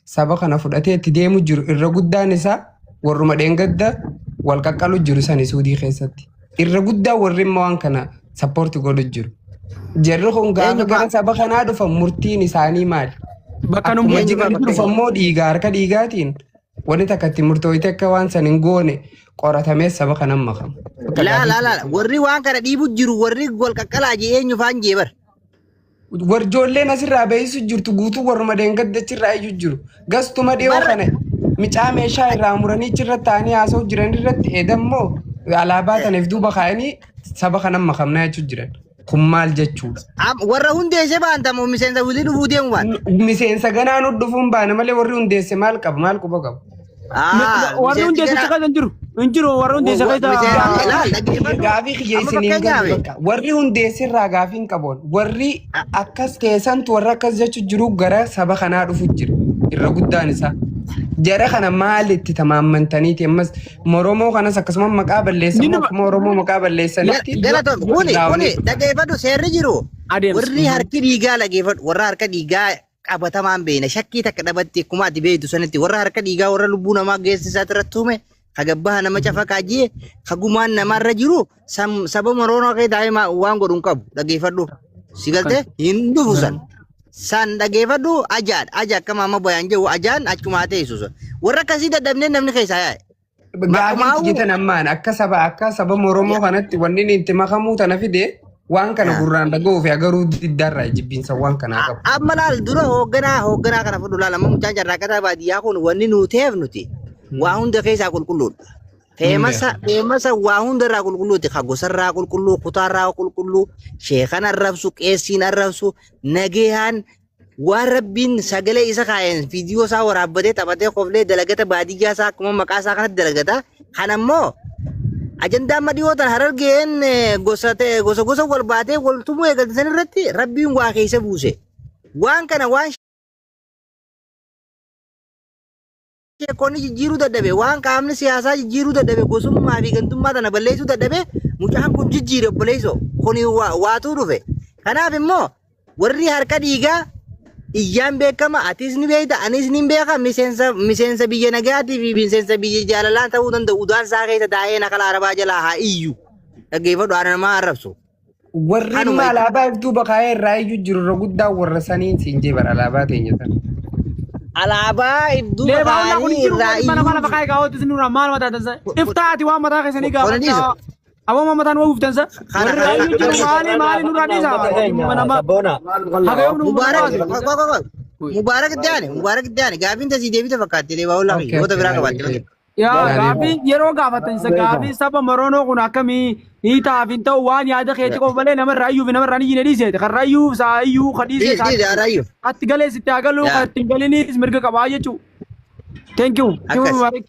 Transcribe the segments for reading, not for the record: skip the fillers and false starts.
Saba kana fudhatee itti deemu jiru irra guddaan isaa warruma dheengadda wal qaqqalu jiru sani Suudii keessatti. Irra guddaa warri immoo waan kana support godhu jiru. Jarri kun gaafa Eenyu gara faa? saba kanaa dhufan murtiin isaanii maali? Bakka nu Akkuma Eenyu faa jiran fakkeenya? dhufan immoo dhiigaa harka dhiigaatiin wanni takka itti murtooyte akka waan san hin goone qoratamee saba kanan makamu. Bakka Laa gaafii laa laa warri waan kana dhiibu jiru warri wal qaqqalaa jee eenyu faan jee bar. Warjoolleen asirraa beeyisu jirtu guutuu warruma dheengadda achirraa iyyuu jiru. Gastuma dhiyoo Barra kana micaa meeshaa irraa muranii achirra taa'anii haasa'u jiran irratti eedammoo alaabaa tanaaf duuba kaa'anii saba kanan makamnaa jechuu jiran. Kun maal jechuudha? Warra hundeessee baantamu miseensa wulii dhufuu deemu baanta. Miseensa ganaa nu dhufuun baana malee warri hundeesse maal qaba? Maal quba qaba? Ah, Warri miseensi hundeessicha gara keessa hin jiru. Hin jiru warri hundeessa keessa. Miseensi laal dhaggeeffadhu. Gaafii kiyya Amma isiniin galu fakkeenyaaf bakka. Warri hundeesse irraa gaafii hin qaboon. Warri akkas teessantu warra akkas jechu jiru gara saba kanaa dhufu jira. Irra guddaan isaa. Jara kana maal itti tamaammantaniiti ammas Oromoo kanas akkasuma maqaa balleessan Ni dhuma. akkuma Oromoo maqaa balleessanitti Galatoom kuni irraa kuni olii. dhaggeeffadhu seerri jiru. Adeemsa. Warri harki dhiigaa dhaggeeffadhu warra harka dhiigaa qabatamaan beekna shakkii takka dhabatti akkuma ati beektu sanitti warra harka dhiigaa warra lubbuu namaa geessisaa irratti tume kagabbaha nama cafaqaa jee kagumaan namarra jiru saba moroonoo kee taa'ee waan godhu hin qabu dhaggeeffadhu si galtee hin dhufu san san dhaggeeffadhu ajaadha aja akkama amma bayaan jedhu ajaan achumaa teessu sun warra akkasii dadhabnee namni keessaa yaa'e. Gaafii Maqumaa'uu jettan ammaan akka saba Oromoo kanatti wanni inni itti makamuu tana fide waan kana gurraan dhaga'uu fi agaruu diddaarraa jibbiinsa waan kanaa qabu. Amma laal dura hoogganaa kana fudhu laal amma mucaan carraaqataa baadiyyaa kun wanni nuu ta'eef nuti waa hunda keessaa qulqulluudha. Feemasa feemasa waa hunda irraa qulqulluuti ka gosarraa qulqulluu kutaarraa qulqulluu sheekan arrabsu qeessiin arrabsu nageeyaan waan rabbiin sagalee isa kaa'een viidiyoo isaa waraabbatee taphatee koflee dalagata baadiyyaa isaa akkuma maqaa isaa kanatti dalagata. Kan ammoo ajandaa amma dhiyoo tan harargeen gosa ta'e gosa gosa wal baatee wal tumuu eegalte san irratti rabbiin waa keessa buuse. Waan kana waan sheekonni jijjiiruu dadhabe waan qaamni siyaasaa jijjiiruu dadhabe gosummaa fi gantummaa tana balleessuu dadhabe mucaan kun jijjiire obboleessoo kuni waatuu dhufe. Kanaaf immoo warri harka dhiigaa iyyaan beekama atis ni beekta anis ni beeka miseensa miseensa biyya nagaatii fi miseensa biyya jaalalaa ta'uu danda'u udaan isaa keessa taa'ee nakala arabaa jalaa haa iyyu dhaggeeffadhu haadha namaa arrabsu. Warri Kanuma immoo jechuudha. alaabaa if duuba kaa'ee irraa iyyuu jiru irra guddaa warra saniin siin jee bara alaabaa teenya sana. Alaabaa if duuba Leebaa ollaa kun kaa'anii hin jiru irraa waliin mana mana iyyuu bakka egaa hootu isin nurraa maal mataa tansa. Iftaati waan mataa keessanii Kana dhiisa. gaafadhaa. Aboo mataan waa uuftansa. Kana Warri kana raayyuu jiru kana maali maali nurraa dhiisa. Dhimma nama Sabboona. haga yoom nu Mubaarak baase. Mubaarak itti aane Mubaarak itti aane gaafiin tasii deebite fakkaatti leebaa ollaa fi Okay, yoota okay, biraa qabaatte malee. Yaa Gaarii. gaafii yeroo gaafatan isa gaafii saba Moroonoo kun akkamii ni taaf hin ta'u waan yaada keetii qofa malee nama raayyuu fi nama irraa ni jine dhiiseeti. Kan raayyuu isaa iyyuu kan dhiise Dhiis isaa dhiis araayyuu. atti galees itti haa galu Yaa kan ittiin galinis mirga qabaa jechuudha. Thank you. Akkas. Mubaarak.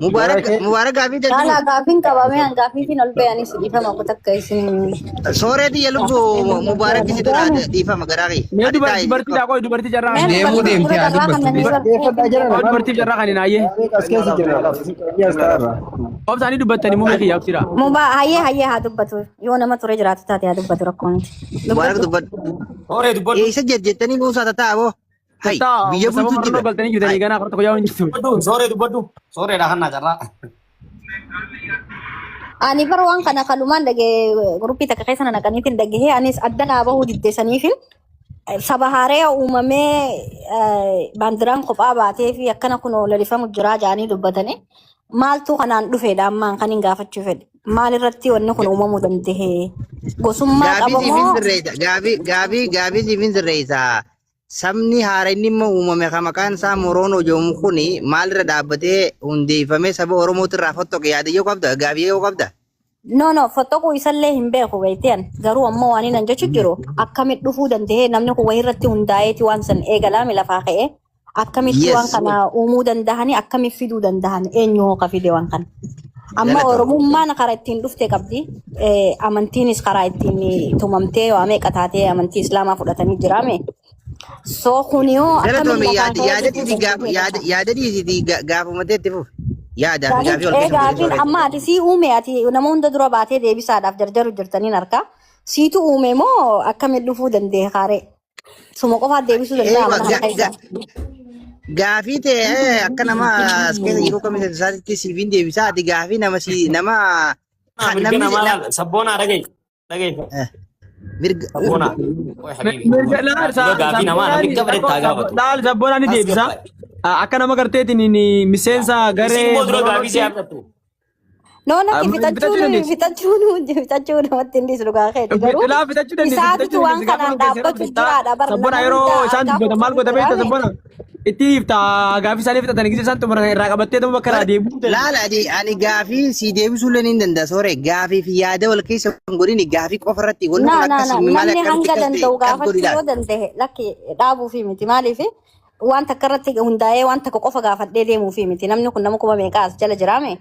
Mubaarak Mubaarak gaafii Lala danda'u. gaafiin qabamee an gaafiitiin ol ba'anii si dhiifama kun takka isin. Sooreeti ya lubbu Mubaarak si dura dhiifama garaa kee. Mee Ati taa'i. dubartii daa qoy dubartii carraa Mee Deemuu dubartii deemtee dura haa carraa dubbattu kan beeku. Dhaggeeffadhaa jira Qoy namaan dubartiif carraa kan hin ayyee. as keessa jira. As taa'arra. Obsaanii dubbattanii muumee kiyya obsiraa. Mubaa hayyee hayyee haa dubbatu yoo nama ture jiraatu taate haa dubbatu rakkoo miti. Mubaarak Dubbadhu. dubbadhu. Horee dubbadhu. Eessa jettanii nuusaa tataa boo. Hai Tattaa biyya saba bulchuu Moroonoo jira. galtanii jirtanii Hai. ganaa afur tokko yaa'u hin jirtu. Dubbadhu. Sooree dubbadhu. Sooreedha kan naa carraa. Ani bara waan kana kalumaan dhagee guruppii takka keessa na naqaniitiin dhagahee anis adda naa bahuu diddeessaniifin saba haaree uumamee baandiraan kophaa baatee fi akkana kun lalifamu jiraa jedhanii dubbatanii maaltu kanaan dhufeedha ammaan kan hin gaafachuu fedhe maal irratti wanni kun uumamuu danda'e gosummaa Gaafii qaba siif hin moo sirreessa. Gaafii gaafii gaafii siif hin sirreessa. Sabni haara inni immoo uumame kan maqaan isaa Moroonoo jedhamu kuni maalirra dhaabbatee hundeeffamee saba Oromootirraa irraa fottoqe yaada yoo qabda gaafii yoo qabda. No, fottoquu isallee hin beeku beekteen garuu ammoo waan inni jechu jiru akkamitti dhufuu danda'e namni kun wayii irratti hundaa'eeti waan san eegalaami lafaa ka'e akkamitti waan kana uumuu danda'anii akkamitti fiduu danda'an eenyu hoo ka fide waan kana. Amma Galatoom. Oromummaan karaa ittiin dhufte qabdi. Amantiinis karaa ittiin tumamtee waa meeqa taatee amantii Islaamaa fudhatanii jiraame. So kuni hoo akkamitti Galatoomi lafaa yaada ka'ee yaada dhufuu dhiisi gaaf danda'e yaada jecha. yaada dhiisi gaafumatee itti fufi. Yaada fi Gaafiin gaafii wal ee keessa hin gaafiin sooretti. amma ati sii uume ati nama hunda dura baatee deebisaadhaaf jarjaru jirtaniin harka siitu uume moo akkamitti dhufuu danda'e kaaree suma qofaat deebisuu danda'a Eewa mana kana keessa. Gaafii ta'e akka nama as keessa yeroo kamitti isaatti siif hin deebisa. Ati gaafii nama si nama Mirga namni namaa laal sabboonaa dhaga'i. Dhaga'i. mirga Sabboonaa. Oi habibi. Mirga laal Dura gaafii namaa namni gaafa itti haa gaafatu. laal sabboonaa ni deebisa. Akka nama garteetiin miseensa Isin garee immoo dura gaafii si gaafatu. No, lakki Bitachuu fixachuu dandeessi. fixachuu fixachuu namatti hin dhiisu dhugaa keeti garuu Laa fitachuu dandeessi. isaatitu waan kanaan dhaabbatu jiraadha bara Sabboona nama yeroo hunda isaan harkaa dubbatan maal fuudhu goota beekta jiraame. sabboona. Itti ifta gaafii isaanii fixatanii gisee isaan xumuran irraa qabattee ta'uu bakka irraa deebi'uu dandeessi. Laala ani ani gaafii si deebisuu illee ni danda'a soore gaafii fi yaada wal keessa hin godhin gaafii qofa irratti wanni Na kun na akkas na maal namni akkamitti hanga akkas ta'e danda'u akkas godhi gaafachuu laala. yoo danda'e lakki dhaabuufi miti maaliif waan takka irratti hundaa'ee waan takka qofa gaafadhee deemuufi miti namni kun nama kuma meeqa as jala jiraame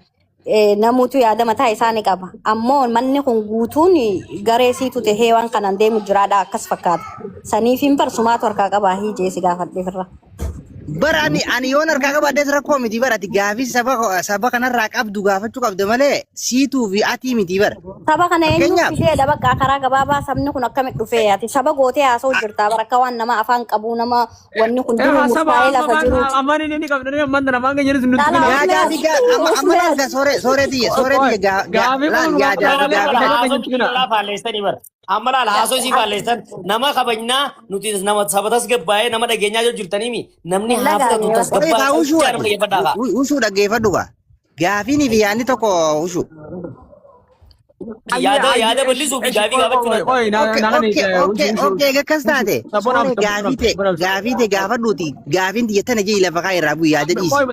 namuutu yaada mataa isaa ni qaba ammoo manni kun guutuun garee siitu tahee waan kanaan deemu jiraadha akkas fakkaata saniif hin barsumaatu harkaa qabaa hiijee si gaafadheef irra. Bara ani ani yoon harkaa qabaadhes rakkoo miti bara ati gaafii saba saba kanarraa qabdu gaafachuu qabda malee siituu fi atii miti bara. Saba kana eenyu Fakkeenyaaf fideedha bakka karaa gabaabaa sabni kun akkamitti dhufee ati saba gootee haasa'u jirta bara akka waan nama afaan qabuu nama wanni kun duruu Saba murtaa'ee lafa jiruuti. afaan inni ni qabna ammaan tana afaan keenya nuti Laala kana. yaadaa fi amma amma laal gaa sooree sooree tiyya sooree tiyya gaa gaa Gaafii laal kun yaadaa fi gaafii afaan takka. keenya nuti kana. Laa faalleessanii bara. Amma laal haasoo isii faalleessan nama kabajnaa nuti nama saba tasgabbaa'ee nama dhageenyaa jiru jirtaniimi namni Hin haa fudhatu dhagaane Qorii kaa tasgabbaa'ee ushuu nama ati dhaggeeffadhaa kaa. ushuu dhaggeeffadhu kaa. Gaafiinii fi yaadni tokko ushuu. Yaada yaada bal'isuu fi gaafii gaafachuu danda'a. Qoy Okay, okay, okay, okay, akkas taate. Sooree gaafii ta'e gaafii ta'e gaafadhuuti. Gaafiin tiyya tana jee lafa kaa irraa bu'i yaada dhiisi.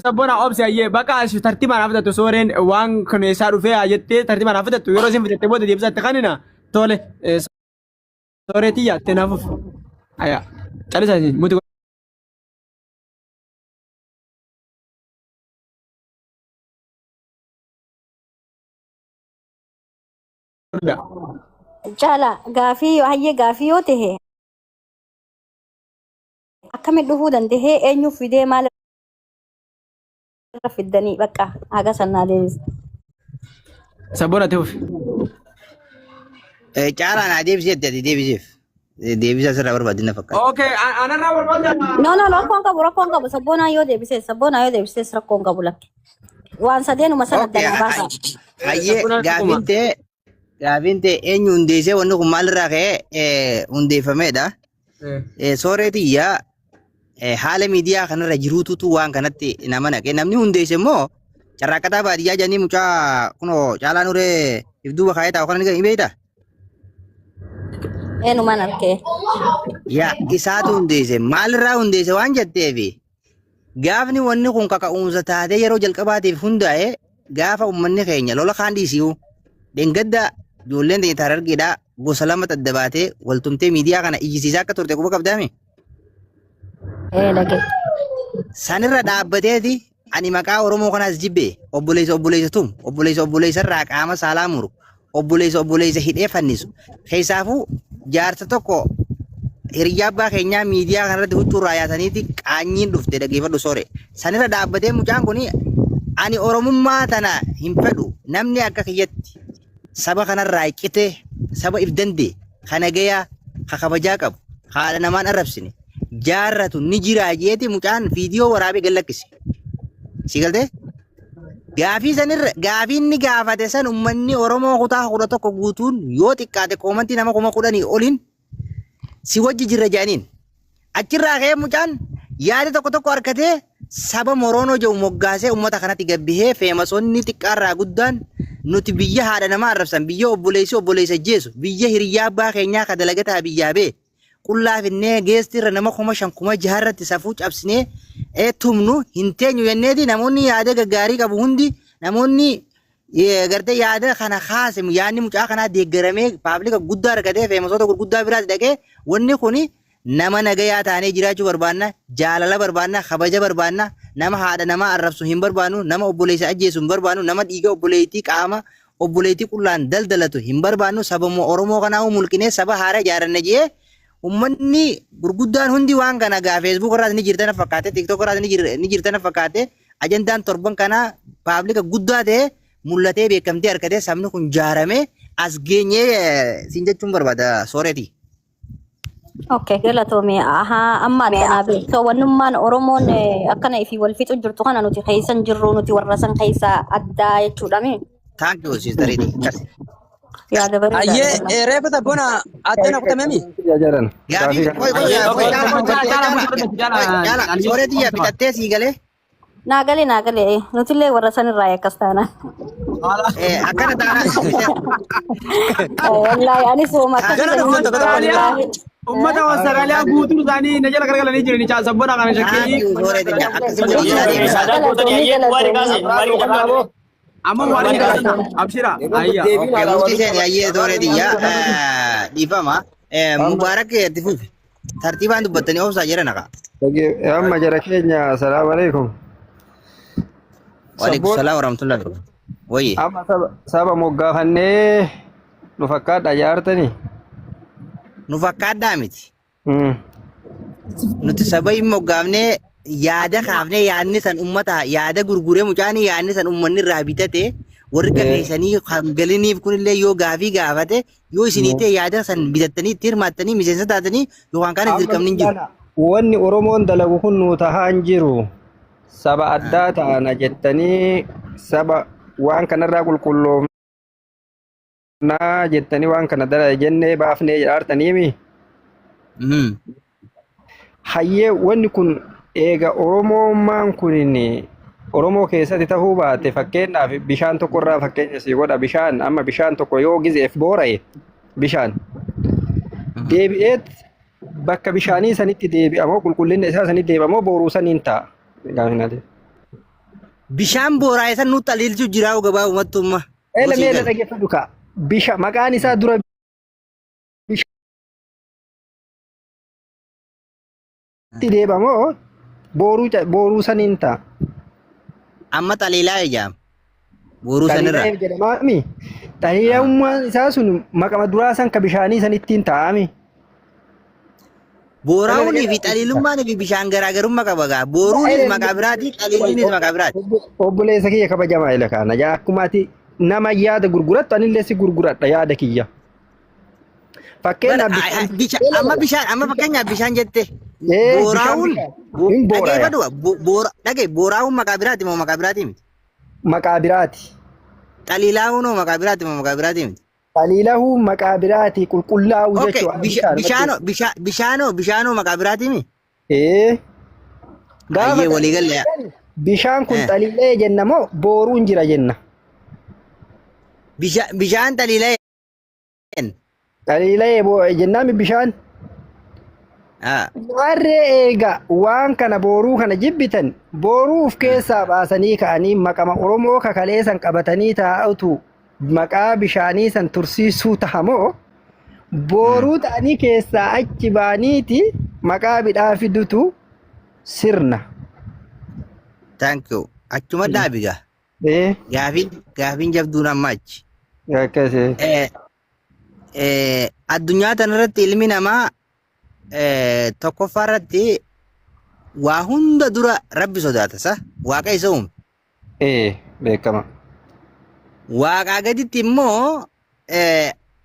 Sabboona obsi ayyee bakka as tartiibaan haa fudhattu sooreen waan kun eessaa dhufee haa jettee tartiibaan haa fudhattu yeroo isin fudhatte booda deebisaatti kanina tole sooree tiyya itti naafuf. Aya calisa muti. Godha. Caala gaafii hayyee gaafii yoo ta'e akkamitti dhufuu danda'ee eenyu fidee maal irra fiddanii bakka haga sannaa deebisa. Sabboona ta'uuf. Caalaa naa deebisee ati deebisiif. Deebisa asirraa barbaadina fakkaata. Okay, anarraa barbaada. No no rakkoon qabu rakkoon qabu sabboonaa yoo deebisees sabboonaa yoo deebisees rakkoon qabu lakki. Waan sadeenuma sana Okay, adda naa baasa. hayyee Sabboonaan gaafiin dhuguma. ta'e gaafiin ta'e eenyu hundeessee wanni kun maalirraa ka'ee hundeeffameedha. Sooree tiyya haala miidiyaa kanarra jiruututu waan kanatti nama naqe. Namni hundeesse immoo carraaqqataa baadiyyaa jedhanii mucaa kunoo caalaa nuree if duuba kaa'ee taa'u kana ni beektaa? Eenyumaan arkee. Yaa isaatu hundeesse maalirraa hundeesse waan jetteefi gaafni wanni kun kaka'umsa taatee yeroo jalqabaatiif hundaa'e gaafa uummanni keenya lola kaan dhiisiyu dhengadda ijoolleen teenya Harargeedhaa gosa lama adda baatee waltumtee miidiyaa kana iyyisiisaa akka turte quba qabdaame. Ee dhagee. Sanirra dhaabbateeti ani maqaa Oromoo kanaas jibbe obboleessa obboleessa tumu obboleessa obboleessa irraa qaama saalaa muru obboleessa obboleessa hidhee fannisu keessaafuu jaarsa tokko hiriyyaa abbaa keenyaa miidiyaa kanarratti huccuu irraa yaasaniiti qaanyiin dhufte dhaggeeffadhu soore sanirra dhaabbatee mucaan kun ani Oromummaa tana hin fedhu namni akka kiyyatti saba kanarraa citee saba if danda'e kana gayaa ka kabajaa qabu haadha namaan arrabsine jaarratu ni jira jeeti mucaan viidiyoo waraabee gad lakkise. Si galtee? Gaafii sanirra gaafii inni gaafate san uummanni Oromoo kutaa 11 guutuun yoo xiqqaate koomantii nama 10,000 oliin si wajji jirra jedhaniin. Achirraa ka'ee mucaan yaada tokko tokko argatee saba Moroonoo jedhu moggaasee uummata kanatti gabbihee feemasonni xiqqaarraa guddaan nuti biyya haadha namaa arrabsan biyya obboleessi obboleessa jeesu biyya hiriyyaa abbaa keenyaa ka dalagataa biyyaa bee qullaa finnee geestii irra nama 5,000 6,000 irratti safuu cabsinee tumnu hin teenyu jenneeti namoonni yaada gaggaarii qabu hundi namoonni gartee yaada kana kaase yaadni mucaa kanaa deeggaramee paablika guddaa argatee feemasoota gurguddaa biraas dhaqee wanni kuni nama nagayaa taanee jiraachuu barbaanna jaalala barbaanna kabaja barbaanna nama haadha namaa arrabsu hin barbaannu nama obboleessa ajjeesu hin barbaannu nama dhiiga obboleettii qaama obboleettii qullaan daldalatu hin barbaannu sabama Oromoo kanaa mulqinee saba haaraa ijaaranna jee ummanni gurguddaan hundi waan kana gaa Facebook irraas ni jirtana fakkaate TikTok irraas ni jirtana fakkaate ajandaan torban kanaa paablika guddaa ta'e mul'atee beekamtii argatee sabni kun jaarame as geenyee siin jechuun barbaada sooreeti. Okay, galatoome. Ahaa, amma addanaa beeku. So, wannummaan Oromoon akkana ifii wal fixu jirtu kana nuti keessa hin jirru, nuti warra san keessa addaa jechuudha mi? Thank you sister Idi. Yaada bareedaadha. Ayyee Wallah. reefa sabboona addana kutamemi. Jajaran. Gaafii Gaafii qoy qoy Ayyee qoy tokko caala tokko qoy caala caala mucaa qoy caala caala aliyyuu sooretii yaa obsa. fixattee sii galee Naa galee naa galee. Nutillee warra san irraa akkas taana. Akkana taana Wallaahi anis hooma akkasii Gara san dhuftan hin tokko tokko wallaahi. Ummata Austraaliyaa guutuun isaanii na jala garagalanii jirani caa sabboona kana Thank shakkii. you sooretii yaa akkasii walii galaa deemna. Saadaan gootanii ayyee waarii kaase waarii lafaa Amma waan hin abshira ayya. Okay, murtii seeni ayyee sooretii yaa dhiifama. Mubaarak itti fufi. Tartiibaan dubbattanii obsaa jedhan haqa. Amma jara keenya salaamu alaikum. Waalaikum salaam warahmatullahi wabarakatuh. Wayye. Amma saba moggaafannee nu fakkaadha jaartanii. Nu fakkaadhaa miti. Nuti saba hin moggaafnee yaada kaafnee yaadni san ummata yaada gurguree mucaan yaadni san ummanni irraa bitate warri gageessanii kan galiniif kunillee yoo gaafii gaafate yoo isinii ta'e yaada san bitattanii itti hirmaattanii miseensa taatanii yookaan kaanis dirqamni hin jiru. Wanni Oromoon dalagu kun nu tahaa hin jiru. Saba addaa taana jettanii saba waan kanarraa qulqulloofnaa jettanii waan kana dala jennee baafnee jedhaartaniimi. Hayyee wanni kun eega Oromummaan kun Oromoo keessatti tahuu baate, fakkeenyaaf bishaan tokkorraa fakkeenya sii godha. Bishaan amma bishaan tokko yoo gizeef boora'e, bishaan deebi'eet bakka bishaanii sanitti deebi'amoo, qulqullinni isaa sanitti deebi'amoo, booruu saniin ta'a? Gaafinaati. Bishaan booraa'e san nutti aliilchu jiraa gabaabumatti umma. Eela meela dhaggeeffadhu kaa. Bisha maqaan isaa dura bishaatti deebi'amoo, booruu saniin ta'a? Amma xaliilaa ijaam. Booruu sanirra. Xaliilaa jedhamaami. Xaliilummaan isaa sun maqama duraa san ka bishaanii sanittiin ta'ami. Booraa'uunii fi xaliilummaanii fi bishaan garaagarummaa qaba gaa. Booruunis maqaa biraati, xaliilliinis maqaa biraati. Obboleessa kiyya kabajamaa ila kaana. Yaa akkuma ati nama yaada gurgurattu anillee si gurguradha yaada kiyya. Fakkeenyaaf bishaan Amma bishaan amma fakkeenyaaf bishaan jette. Ee, Booraa'uun bishaan hin booraya. Dhaggeeffadhu dhagee, booraa'uun maqaa biraati moo maqaa biraati miti? Maqaa biraati. Xaliilaa'uun hoo maqaa biraati moo maqaa biraati miti? Xaliilahuu maqaa biraati, qulqullaa'uu Okay, jechuudha. Bishaanoo bishaanoo maqaa biraati mi? Ee. Gaafa Ayyee walii galle. bishaan kun xaliilee jenna moo booruun jira jenna? Bishaan xaliilee. Xaliilee jennaan bishaan. Warree eega waan kana booruu kana jibbitan, booruu of keessaa baasanii ka'anii maqama Oromoo kakalee san qabatanii taa'utu maqaa bishaanii san tursiisuu taha moo, booruu ta'anii keessaa achi baaniiti maqaa bidhaa fidutu sirna? Thank you. Achuma dhaabi gaa. Ee. Gaafiin jabduun amma achi. Akkasii. Addunyaa tanarratti ilmi namaa tokkoffaa irratti waa hunda dura Rabbi sodaata sa Waaqa isa uume. Ee, beekama. Waaqaa gaditti immoo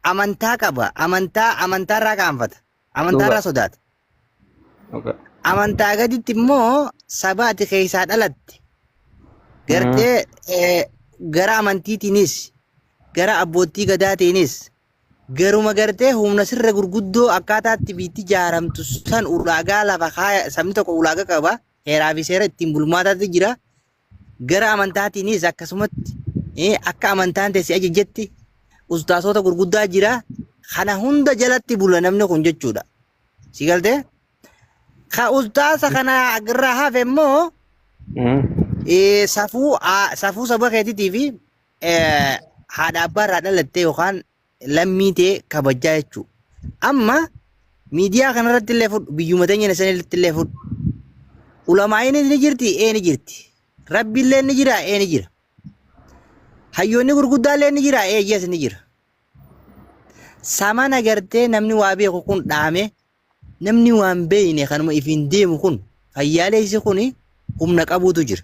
amantaa qaba. Amantaa irraa qaanfata. Amantaa irraa sodaata. Amantaa gaditti immoo saba ati keessaa dhalatte gartee gara amantiitiinis gara abbootii gadaatiinis garuma gartee humna sirra gurguddoo akkaataatti biitti ijaaramtu san ulaagaa lafa kaaya. Sabni tokko ulaagaa qaba, heeraa fi seera ittiin bulmaataatti jira. Gara amantaatiinis akkasumatti akka amantaan teessi ajajjetti ustaasota gurguddaa jira. Kana hunda jalatti bula namni kun jechuudha. Si galtee? Ka ustaasa kana irraa hafe immoo safuu saba keetiitii fi haadha abbaa irraa dhalattee yookaan lammii ta'e kabajaa jechuudha. Amma miidiyaa kanarratti illee fudhu, biyyuma teenya sanatti illee fudhu. Ulamaa'iin ni jirti, ee ni jirti. Rabbi illee ni jira, ee ni jira. Hayyoonni gurguddaa illee ni jira, ee yes ni jira. Samana gartee namni waa beeku kun dhaame, namni waan beekne kanuma ifiin deemu kun fayyaaleessi kun humna qabuutu jira.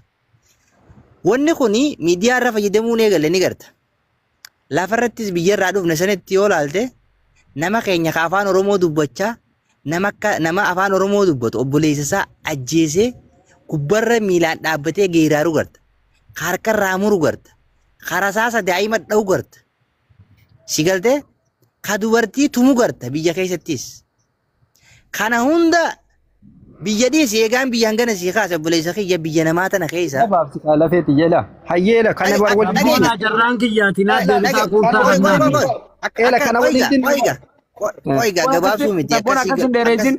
Wanni kun miidiyaa irra fayyadamuun eegalle ni garta. Lafarrattis biyyarraa dhufne sanitti yoo laalte nama keenya ka afaan Oromoo dubbachaa Nama akka nama afaan Oromoo dubbatu obboleessa isaa ajjeesee gubbarra miilaan dhaabbatee geeraaru garta. Ka harkarraa muru garta. Ka rasaasa daa'ima dha'u garta. Si galtee? Ka dubartii tumu garta biyya keessattis. Kana hunda biyya dhiisi eegaan biyya hangana sii kaase obboleessa kiyya biyya namaa tana keessa. Gabaabsi kaa lafeeti jela. Hayyeela kana bar waliin Dhageenya. Sabboonaa carraan kiyyaati naa Dhage- deebisaa kuusaa Qoy qoy qoy kannaafi. qoy. Akka Eela akka kana qoyga waliin qoyga qoyga gabaabsuu miti Sabboon akkasii akkas hin akkas dheeressin.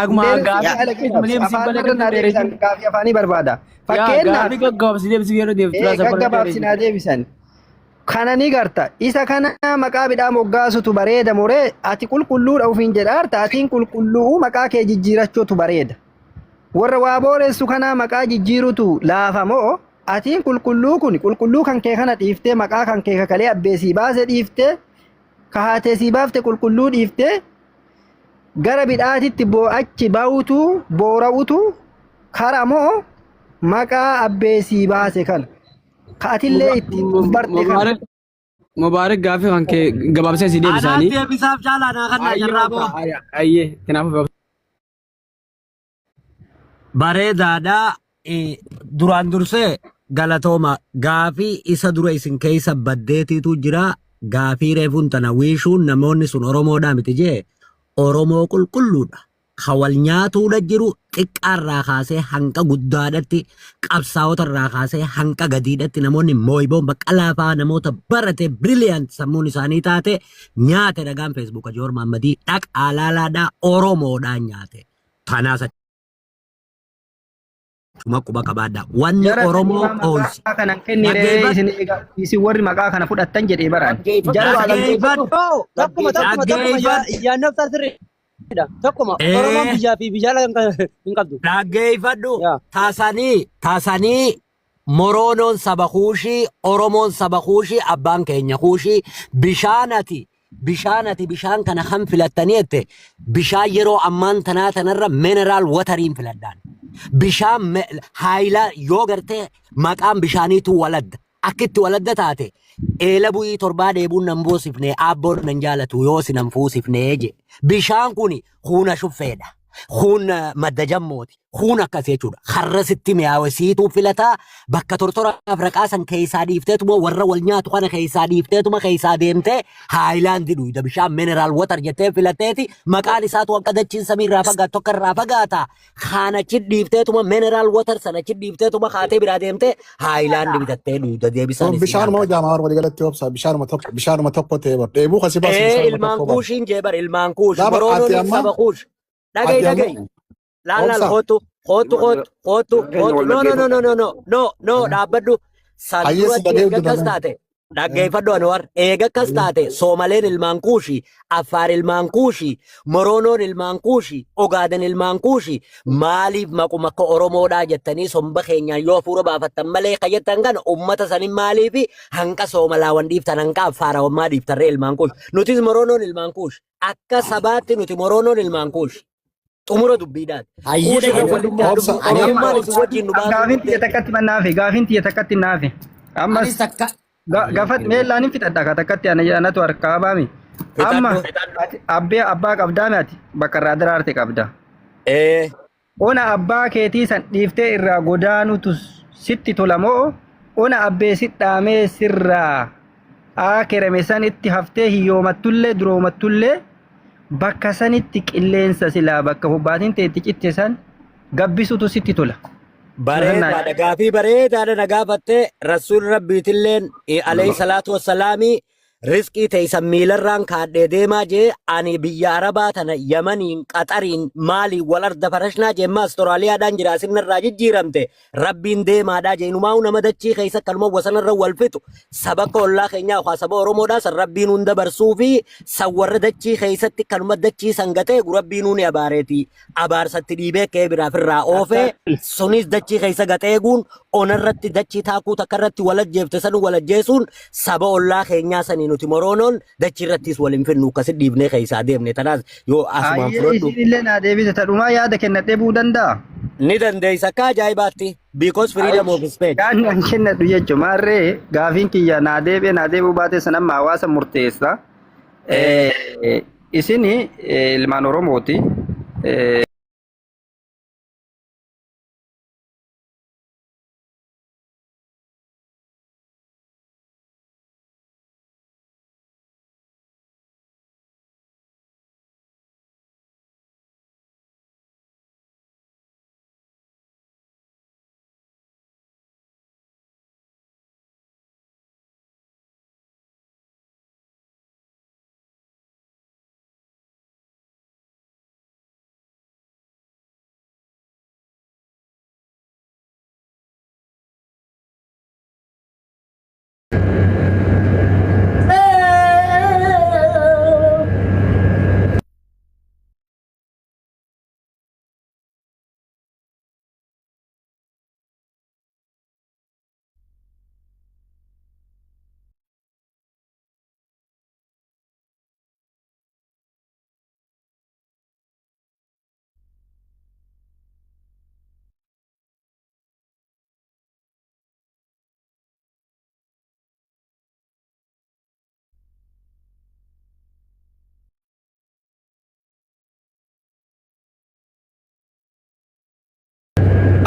Akkuma gaafii yaa malee deebisiif Afaan malee irra akkas naa hin deebisan dheeressin. gaafii afaanii barbaada. Yaa Fakkeenyaaf gaafii gaggabaabsi deebisiif yeroo deebiftu laa sabboon hin gaggabaabsi dheeressin. naa deebisan. Kana ni garta. Isa kana maqaa bidhaa moggaasutu bareeda moree ati qulqulluudha ofiin jedhaarta atiin qulqulluu maqaa kee jijjiirachuutu bareeda. Warra waa booressu kanaa maqaa jijjiirutu laafa moo atiin qulqulluu kun qulqulluu kan kee kana dhiiftee maqaa kan kee kakalee abbeesii baase dhiiftee kahaatee sii baafte qulqulluu dhiiftee gara bidhaatitti boo'achi ba'utu boora'utu kara moo maqaa abbeesii baase kana ka atillee ittiin of barte kana. Mubaarak Mubaarak gaafii kan kee gabaabsee si Anaan deebisaanii. deebisaaf caalaa naa kannaa Ayyee carraa boo. ayyee kanaafuu Bareedaadha. Duraan dursee galatooma gaafii isa dura isin keessa baddeetiitu jira. Gaafii reefuun tana wiishuun namoonni sun Oromoodhaa miti jee Oromoo qulqulluudha. Ka wal nyaatuudha jiru xiqqaarraa kaasee hanqa guddaadhatti qabsaa'ota irraa kaasee hanqa gadiidhatti namoonni mooyiboon baqqalaa fa'aa namoota barate brilliant sammuun isaanii taate nyaate dhagaan feesbuuka Joor Maammadii dhaqaa laalaadhaa Oromoodhaan nyaate. Tanaas achuma quba qabaadha. Wanni Jara sanii Oromoo maa qoonsi. maqaa kana hin kennine Dhaggeeffadhu. isin eega isin warri maqaa kana fudhattan jedhee baraan. Jara sanii Dhaggeeffadhu. Tokkuma tokkuma tokkuma Dhaggeeffadhu. yaadnooftaa sirriidha. Tokkuma Oromoon biyyaa fi biyya ala hin qabdu. Dhaggeeffadhu. Yaa. Taasanii taasanii Moroonoon saba kuushii, Oromoon saba kuushii, abbaan keenya kuushii, bishaan ati bishaan ati bishaan kana kan filattanii jette bishaan yeroo ammaan tanaa tanarra mineral wateriin filadhaan. Bishaan haayilaa yoo gartee maqaan bishaaniitu waladda. Akkitti waladda taate eela bu'ii torbaa dheebuun nan buusifne aabboon nan jaalatu yoo si nan fuusifne je. Bishaan kun huuna shuffeedha. Kun madda jammooti. Kun akkas jechuudha. Har'a sitti mi'aawe siituu filataa bakka tortoraaf raqaa san keessaa dhiifteetuma warra wal nyaatu kana keessaa dhiifteetuma keessaa deemtee haayilaandi dhuyda bishaan mineral water jettee filatteeti maqaan isaatu akka dachiin samii irraa fagaatu akka irraa fagaata. Kaan achi dhiifteetuma mineral water sana achi dhiifteetuma kaatee biraa deemtee haayilaandi bitattee dhuyda deebisaan Kun isin bishaanuma harkata. hojaamaa walii galatti obsa bishaanuma tokko bishaanuma tokko ta'e bar dheebuu kasi baasu Ee bishaanuma ilmaan tokko bar. kuushiin jee bar ilmaan kuush Laa bar ati moroonoon amma saba kuush dhagayi ati amma dhagayi Laal laal obsa kootu kootu Warra kootu kootu keenya kootu wal no no no dhaggeeffadha. no no no no no dhaabbadhu san hayyee si duratti dhagee eega akkas hojjetan. taate dhaggeeffadhu Anwar eega akkas taate Soomaleen ilmaan kuushi Affaar ilmaan kuushi Moroonoon ilmaan kuushi Ogaaden ilmaan kuushi maaliif maquma akka Oromoodhaa jettanii somba keenyaan yoo hafuura baafattan malee ka jettan kana ummata sanin maaliif hanqa Soomalaawan dhiiftan hanqa Affaarawwan maa dhiiftarree ilmaan kuush nutis Moroonoon ilmaan kuush akka sabaatti nuti Moroonoon ilmaan kuush Xumura dubbiidhaati. Hayyee Kuush irra dhaggeeffadhu. walitti haa Obsa dhufnu. Ani amma Oromummaan obsa. isin wajjin nu baasuu Gaafin tiyya dhabdee. takkatti mannaafi gaafin tiyya takkatti naafi. Anis Ammas takka. gafat meellaan hin fixadha ka takkatti ana anatu harkaa baami. Amma Fixadhu. ati abbee abbaa qabdaami ati bakka irraa daraarte qabda. Ee. Ona abbaa keetii san dhiiftee irraa godaanutu sitti tola moo ona abbee si dhaamee sirraa aakerame sanitti haftee hiyyoomattullee duroomattullee bakka sanitti qilleensa silaa bakka hobbaatiin tee itti citte san gabbisutu sitti tola. Bareedaadha gaafii bareedaadha na gaafatte rasuul rabbiitilleen alayhi salaatu wassalaami Rizqii teeysan miilarraan kaadhee deemaa jee ani biyya arabaa tana yamaniin qaxariin maaliin wal arda farashnaa jee amma Australiyaadhaan jira asin narraa jijjiiramte rabbiin deemaadhaa jee inumaa'u nama dachii keessa akkanuma wasanarra wal fixu saba akka ollaa keenyaa yookaan saba Oromoodhaa san rabbiin hunda barsuu fi san warra dachii keessatti kanuma dachii san gatee rabbiin ni abaareeti abaarsatti dhiibee ka'ee biraaf irraa oofee sunis dachii keessa gaxeeguun onarratti dachii taakuu takka irratti wal ajjeefte san wal ajjeesuun saba ollaa keenyaa sanii nuti moroonoon dachii irrattis wal hin finnu akkasi dhiibnee keessaa deemne tanaas yoo asumaan Ayyee fudhadhu isin illee naa deebise tadhumaa yaada kennadhee bu'uu danda'a. ni dandeessa akka ajaa'ibaatti because freedom of speech. Yaadni an kennadhu jechuun maarree gaafiin kiyya naa deebi'e naa deebi'uu baate san amma hawaasa murteessa. Isin ilmaan Oromooti.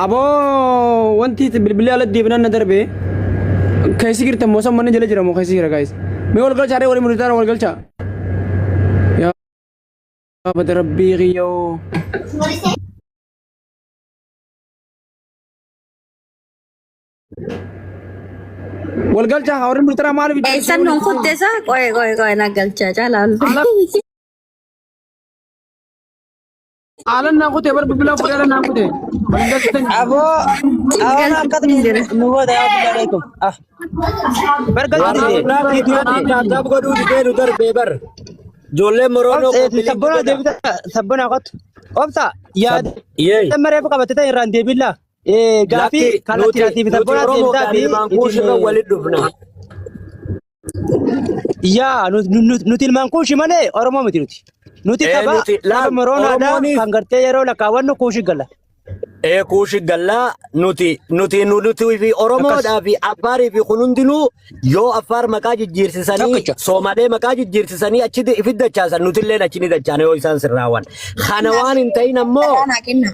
Aboo wanti bilbilli ala deebinan na darbe keessi jirtan moo manni jala jira moo keessi jira guys. Mee wal galchaa ree walii murtaara wal galchaa. Yaa bada rabbii kiyyoo. Wal galchaa warri murtaara maaliif Eessan nuun kuttesa? Qoye qoye qoye na galchaa caalaa. Alan naa kutee bar bilbilaa fuudhee alan naa kutee. Wal galchitan. Aboo awaan akkas nu booda yaa bilaa alaikum. Ah. Bargalti dide. Taap godhuu didee nu darbee bar. Ijoolleen Moroonoo Sabbona deebita sabbona qottu. Obsa yaada Yee. mareef qabate ta'e irraan deebilla. Gaafii Lakki kallattii nuti irratti nuti sabbona Oromoo deebitaa kan fi ilmaan kuushirra walitti dhufna. Yaa nuti ilmaan kuushi malee Oromoo miti nuti. Nuti Ee, saba nuti saba laal Moroonaadha Oromooniif kan gartee yeroo lakkaawwannu kuushi gala. ee kuushi gallaa nuti nuti nuti fi Akkas. Oromoodhaa fi Affaarii fi kun hundinuu yoo Affaar maqaa jijjiirsisanii Tokkicha. Soomalee maqaa jijjiirsisanii achi ifit dachaasan nuti illee achi ni dachaana yoo isaan sirraawan. Kana waan hin ta'in ammoo Naa kenna.